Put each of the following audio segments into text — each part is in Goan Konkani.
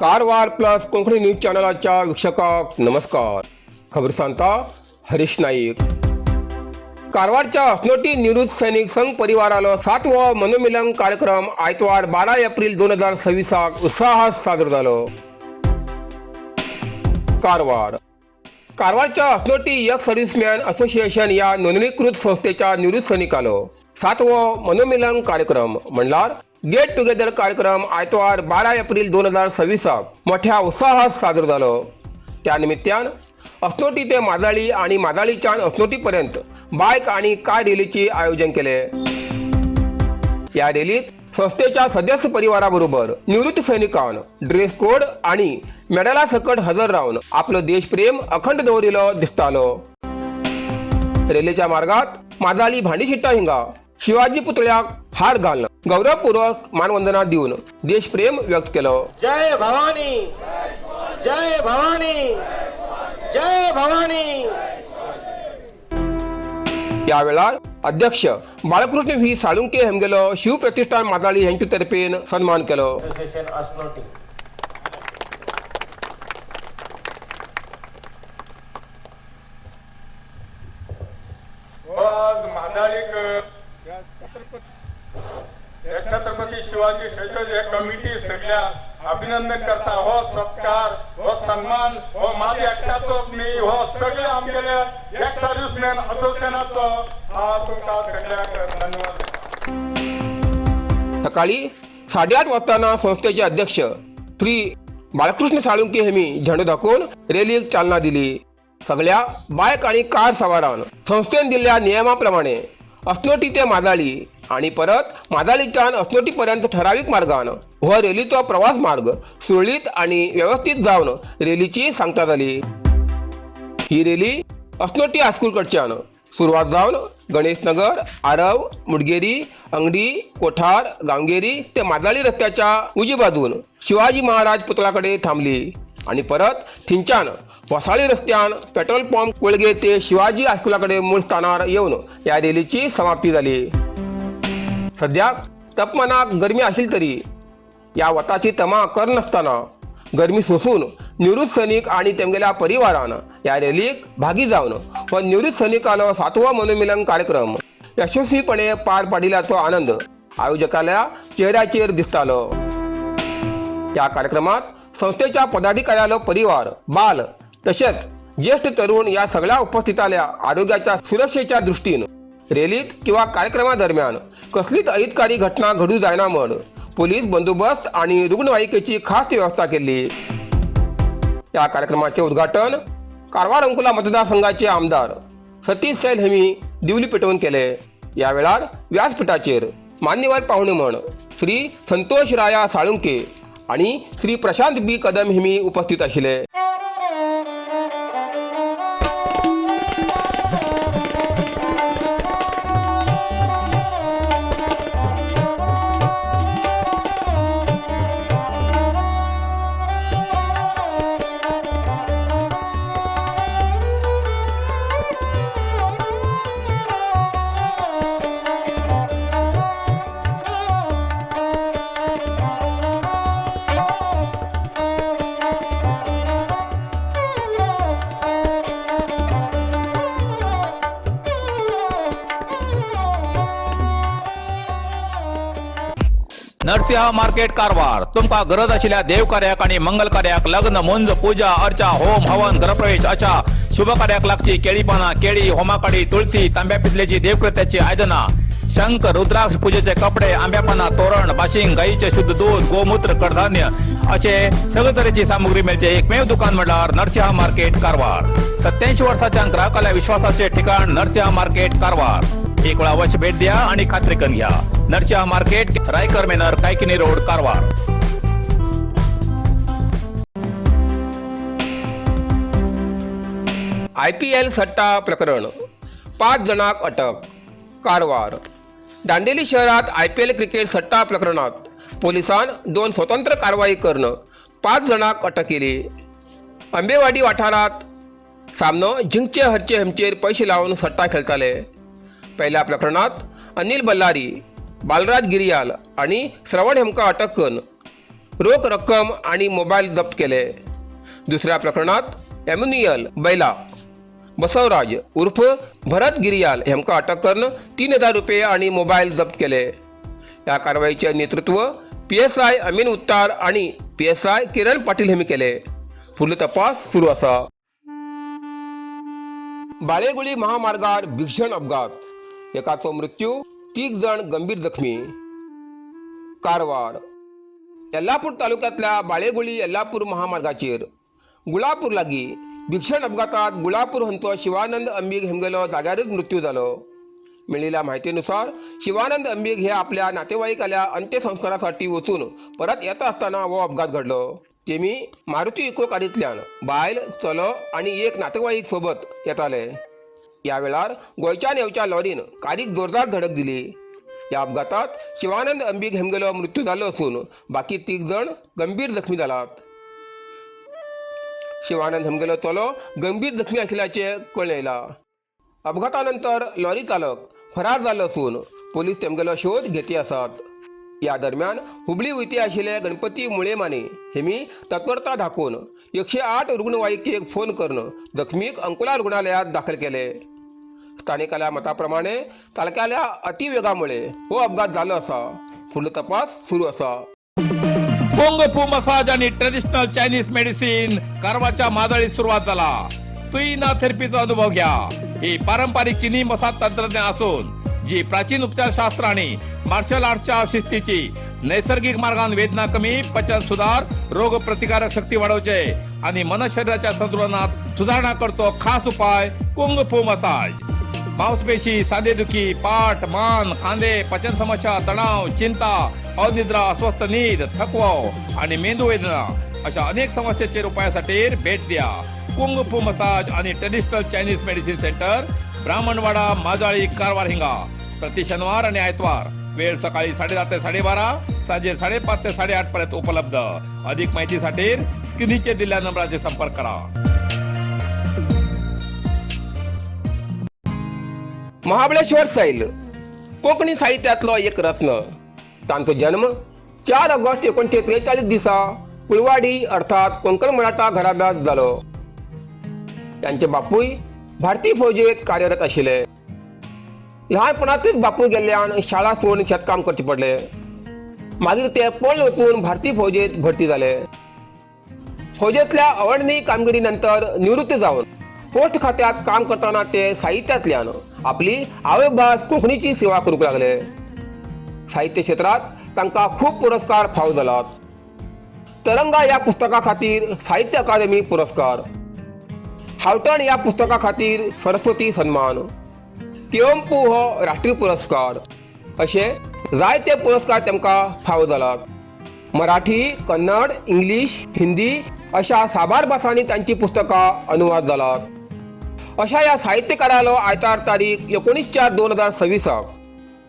कारवार प्लस कोंकणी न्यूज चॅनलाच्या वीक्षकांक नमस्कार. खबर सांगता हरीश नाईक. कारवारच्या असनोटी निवृत्त सैनिक संघ परिवाराला सातवो मनोमिलन कार्यक्रम आयतवार 12 एप्रिल 2026 उत्साहात साजरो झालो. कारवार कारवारच्या असनोटी एक्स सर्व्हिसमॅन असोसिएशन या नोंदणीकृत संस्थेच्या निवृत्त सैनिकालो सातवो मनोमिलन कार्यक्रम म्हणल्यार गेट टुगेदर कार्यक्रम आयतवार 12 एप्रिल 2026 मोठ्या उत्साहात साजरो झालो. त्या निमित्तान असनोटी ते माजाळी आणि माजाळीच्यान असनोटीपर्यंत बायक आणि कार रॅलीचे आयोजन केले. या रॅलीत संस्थेच्या सदस्य परिवाराबरोबर निवृत्त सैनिकांन ड्रेस कोड आणि मेडला सकट हजर राहून आपलं देशप्रेम अखंड दवरिलो दिसतालो. रेल्वेच्या मार्गात माजाळी भांडीशिट्टा हिंगा शिवाजी पुतळ्याक हार घालून गौरवपूर्वक मानवंदना देऊन देशप्रेम व्यक्त केलं. जय भवानी, जय भवानी, जय भवानी. या वेळार अध्यक्ष बाळकृष्ण व्ही साळुंके हेमगेलो शिवप्रतिष्ठान माजाळी यांचे तर्फेन सन्मान केलो. असोसिएशन असनोटी. आज मादाळीक हे छत्रपती शिवाजी सेजोज हे कमिटी सगळ्या अभिनंदन करता. हो सत्कार, हो सन्मान हो माझ्या एकट्याचोच न्ही, हो सगळे आमगेले एक्स सर्व्हिसमॅन असोसिएशनाचो. हा तुमकां सगळ्यांक धन्यवाद. सकाळी 8:30 वाजताना संस्थेचे अध्यक्ष श्री बाळकृष्ण साळुंके हेमी झेंडो दाखोवन रेलीक चालना दिली. सगळ्या बायक आणि कार सवारान संस्थेन दिल्ल्या नियमाप्रमाणे असनोटी ते माजाळी आणि परत माजाळीच्यान असनोटीपर्यंत ठराविक मार्गान हो रेलीचो प्रवास मार्ग सुरळीत आणि व्यवस्थित जावन रेलीची सांगता जाली. ही रेली असनोटी हायस्कूल कडच्यान सुरवात जावन गणेशनगर, आरव, मुडगेरी, अंगडी, कोठार, गांवगेरी ते माजाळी रस्त्याच्या उजवी बाजून शिवाजी महाराज पुतळ्याकडे थांबली आणि परत थिंच्यान वसाळी रस्त्यान पेट्रोल पंप कोळगे ते शिवाजी हायस्कुलाकडे मूळ स्थानार येवन या रेलीची समाप्ती जाली. सध्या तापमानाक गरमी आशिल्ली तरी या वताची तमा करनासतना गरमी सोसून निवृत्त सैनिक आणि तेमगेल्या परिवारान या रॅलीक भागी जावन हो निवृत्त सैनिकालो सातवो मनोमिलन कार्यक्रम यशस्वीपणे पार पाडिल्याचो आनंद आयोजकाल्या चेहऱ्याचेर दिसतालो. या कार्यक्रमात संस्थेच्या पदाधिकाऱ्यालो परिवार, बाल तसेच ज्येष्ठ तरुण या सगळ्या उपस्थिताल्या आरोग्याच्या सुरक्षेच्या दृष्टीन रेलीत किंवा कार्यक्रमादरम्यान कसलीच अहितकारी घटना घडू जायना म्हण पोलीस बंदोबस्त आणि रुग्णवाहिकेची खास व्यवस्था केली. या कार्यक्रमाचे उद्घाटन कारवार अंकोला मतदारसंघाचे आमदार सतीश सैल हेमी दिवली पेटोवन केले. या वेळार व्यासपीठाचेर मान्यवर पाहुणे म्हण श्री संतोष राया साळुंके आणि श्री प्रशांत बी कदम हेमी उपस्थित आशिल्ले. नरसिंह मार्केट कारवार. तुमका गरज आशिल्ल्या देवकार्याक आणि मंगल कार्याक, लग्न, मुंज, पूजा अर्चा, होम हवन, गृहप्रवेश अशा शुभ कार्याक लागची केळी पानां, केळी, होमाकाडी, तुळसी, तांब्या पितलेची देवकृत्याची आयदनां, शंख, रुद्राक्ष, पूजेचे कपडे, आंब्या पानां, तोरण, बाशिंग, गाईचे शुद्ध दूध, गोमूत्र, कडधान्य असे सगळे तरेची सामुग्री मेळचे एकमेव दुकान म्हणल्यार नरसिंह मार्केट कारवार. 87 वर्साच्या ग्राहकाला विश्वासाचे ठिकाण नरसिंह मार्केट कारवार. एक वेळा अवश्य भेट द्या आणि खात्री करून घ्या. नरसिंह मार्केट, रायकर मेनर, कायकिनी रोड, कारवार. आयपीएल सट्टा प्रकरण, पाच जणांक अटक. कारवार दांडेली शहरात आयपीएल क्रिकेट सट्टा प्रकरणात पोलिसान दोन स्वतंत्र कारवाई करून पाच जणांक अटक केली. आंबेवाडी वाठारात सामनो जिंकचे हरचे हेमचेर पैशे लावन सट्टा खेळटाले. पहिल्या प्रकरणात अनिल बल्लारी, बालराज गिरियाल आणि श्रवण हेमकां अटक करून रोख रक्कम आणि मोबायल जप्त केले. दुसऱ्या प्रकरणात एम्युनियल बैला बसवराज उर्फ भरत गिरियाल हेमकां अटक करून 3000 रुपये आणि मोबायल जप्त केले. या कारवाईचे नेतृत्व पीएसआय अमीन उत्तार आणि पीएसआय किरण पाटील हेमी केले. फुडलो तपास सुरू आसा. बाळेगुळी महामार्गार भीषण अपघात, एकाचो मृत्यू, तीग जण गंभीर जखमी. कारवार येल्लापूर तालुक्यातल्या बाळेगुळी येल्लापूर महामार्गाचेर गुळापूर लागी भीषण अपघातात गुळापूर हंचो शिवानंद अंबीग हेमगेलो जाग्यारच मृत्यू जालो. मेळिल्ल्या माहितीनुसार शिवानंद अंबीग हे आपल्या नातेवाईकाल्या अंत्यसंस्कारासाठी वचून परत येता आसतना हो अपघात घडलो. तेमी मारुती इको कारींतल्यान बायल, चलो आनी एक नातेवाईक सोबत येताले. या वेळार गोंयच्यान येवच्या लॉरीन कारीक जोरदार धडक दिली. या अपघातात शिवानंद अंबीग हेमगेलो मृत्यू जालो असून बाकी तीग जण गंभीर जखमी जालात. शिवानंद हेमगेलो चलो गंभीर जखमी आशिल्ल्याचें कळून येयलां. अपघातानंतर लॉरी चालक फरार जालो असून पोलीस तेमगेलो शोध घेती आसात. या दरम्यान हुबळी वयती आशिल्ले गणपती मुळेमाने हेमी तत्परता दाखोवन 108 रुग्णवाहिकेक फोन करून जखमीक अंकोला रुग्णालयात दाखल केले. स्थानिकाल्या मताप्रमाणे चालकाल्या अतिवेगामुळे हो अपघात जालो आसा. फुडलो तपास सुरू आसा. कुंग फू मसाज आणि ट्रेडिशनल चायनीज मेडिसिन कारवारच्या मादळीत सुरुवात झाला. तुईना थेरपीचा अनुभव घ्या. ही पारंपरिक चिनी मसाज तंत्रज्ञान असून जी प्राचीन उपचारशास्त्र आणि मार्शल आर्टच्या शिस्तीची नैसर्गिक मार्गान वेदना कमी, पचन सुधार, रोग प्रतिकारक शक्ती वाढवचे आणि मन शरीराच्या संतुलनात सुधारणा करतो खास उपाय कुंग फू मसाज. मांसपेशी, सांधेदुखी, पाठ, मान, खांदे, पचन समस्या, तणाव, चिंता, अनिद्रा, अस्वस्थ नीद, थकवा आणि मेंदू वेदना अशा अनेक समस्येचेर उपायासाठी भेट द्या कुंग फू मसाज आणि traditional Chinese medicine centre, Brahmanwada, Majali, Karwar हिंगा. प्रति शनिवार आणि आयतवार वेळ सकाळी 10:30 ते 12:30, सांजे 5:30 ते 8:30 पर्यंत उपलब्ध. अधिक माहितीसाठी स्क्रीनचे दिलेल्या नंबराचे संपर्क करा. महाबळेश्वर सैल कोंकणी साहित्यांतलो एक रत्न. तांचो जन्म 4 ऑगस्ट 1943 दिसा कुळवाडी अर्थात कोंकण मराठा घराब्यांत जालो. तांचे बापूय भारतीय फौजेत कार्यरत आशिल्ले. ल्हानपणांतच बापूय गेल्ल्यान शाळा सोडून शेतकाम करचें पडलें. मागीर ते पळून वचून भारतीय फौजेत भरती जाले. फौजेंतल्या अवर्णनीय कामगिरी नंतर निवृत्त जावन पोस्ट खात्यात काम करतना ते साहित्यांतल्यान आपली आवयभास कोंकणीची सेवा करूंक लागले. साहित्य क्षेत्रात तांकां खूब पुरस्कार फावो जालात. तरंगा ह्या पुस्तका खातीर साहित्य अकादेमी पुरस्कार, हावठण ह्या पुस्तका खातीर सरस्वती सन्मान, कुवेंपू हो राष्ट्रीय पुरस्कार अशे जायते पुरस्कार तांकां फावो जालात. मराठी, कन्नड, इंग्लीश, हिंदी अशा साबार भासांनी तांची पुस्तकां अनुवाद जालात. अशा ह्या साहित्यकारालो आयतार तारीख 19/4/2026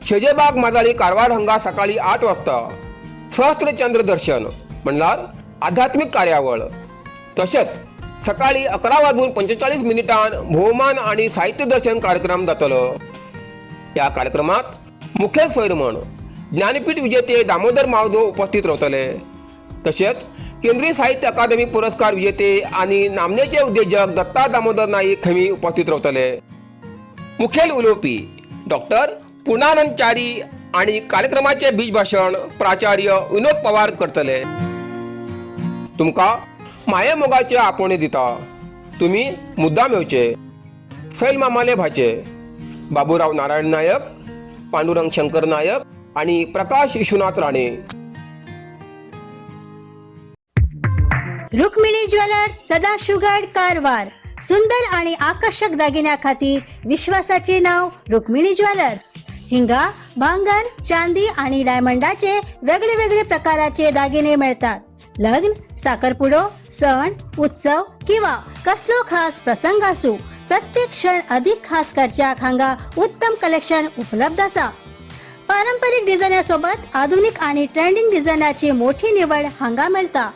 शेजेबाग, माजाळी, कारवार हांगा सकाळी 8 वाजता सहस्त्रचंद्र दर्शन म्हणल्यार आध्यात्मीक कार्यावळ, तशेंच सकाळी 11 वाजून 45 मिनिटान भोवमान आनी साहित्य दर्शन कार्यक्रम जातलो. ह्या कार्यक्रमात मुखेल सोयर म्हण ज्ञानपीठ विजेते दामोदर मावजो उपस्थित रावतले. तशेंच केंद्रीय साहित्य अकादमी पुरस्कार विजेते आनी नामनेचे उद्योजक दत्ता दामोदर नाईक हेमी उपस्थित रावतले. मुखेल उलोवपी डॉक्टर पूर्णानंद च्यारी आणि कार्यक्रमाचे बीज भाशण प्राचार्य विनोद पवार करतले. तुमकां मायेमोगाचे आपोवणें दिता, तुमी मुद्दाम येवचे. सैल मामाले भाचे बाबूराव नारायण नायक, पांडुरंग शंकर नायक आणि प्रकाश विश्वनाथ राणे. रुक्मिणी ज्वेलर्स, सदाशिवगड, कारवार. सुंदर आणि आकर्षक दागिन्या खातीर विश्वासाचे नाव रुक्मिणी ज्वेलर्स. हिंगा भांगर, चांदी आणि डायमंडाचे वेगळे वेगळे प्रकाराचे दागिने मिळतात. लग्न, साखरपुडो, सण उत्सव किंवा कसलो खास प्रसंग असू, प्रत्येक क्षण अधिक खास करच्याक हांगा उत्तम कलेक्शन उपलब्ध आसा. पारंपरिक डिझायनासोबत आधुनिक आणि ट्रेंडिंग डिझायनाची मोठी निवड हांगा मेळटा.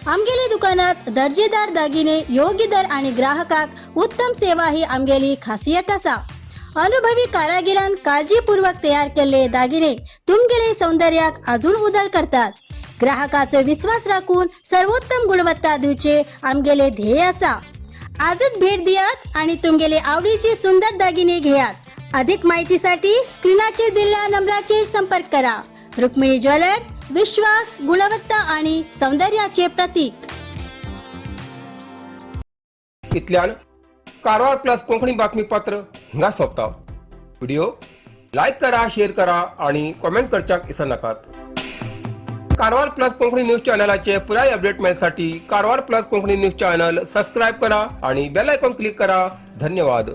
आमगेले दुकानात दर्जेदार दागिने योग्य दर आणि ग्राहकाक उत्तम सेवा ही आमगेली खासियत आसा. अनुभवी कारागिरान काळजीपूर्वक तयार केल्ले दागिने तुमगेले सौंदर्याक अजून उदळ करतात. ग्राहकाचो विश्वास राखून सर्वोत्तम गुणवत्ता दिवचे आमगेले ध्येय आसा. आजच भेट दियात आणि तुमगेले आवडीचे सुंदर दागिने घेयात. अधिक माहितीसाठी स्क्रीनाचेर दिल्ल्या नंबराचेर संपर्क करा. रुक्मिणी ज्वेलर्स, विश्वास, गुणवत्ता आणि सौंदर्याचे प्रतीक. इतल्यान कारवार प्लस कोंकणी बातमीपत्र हिंगा सोंपता. व्हिडिओ लायक करा, शेअर करा आणि कॉमेंट करच्याक विसरनाकात. कारवार प्लस कोंकणी न्यूज चॅनलाचे पुराय update मेळसाठी Karwar plus Konkani news channel subscribe करा आणि बेल आयकॉन क्लिक करा. धन्यवाद.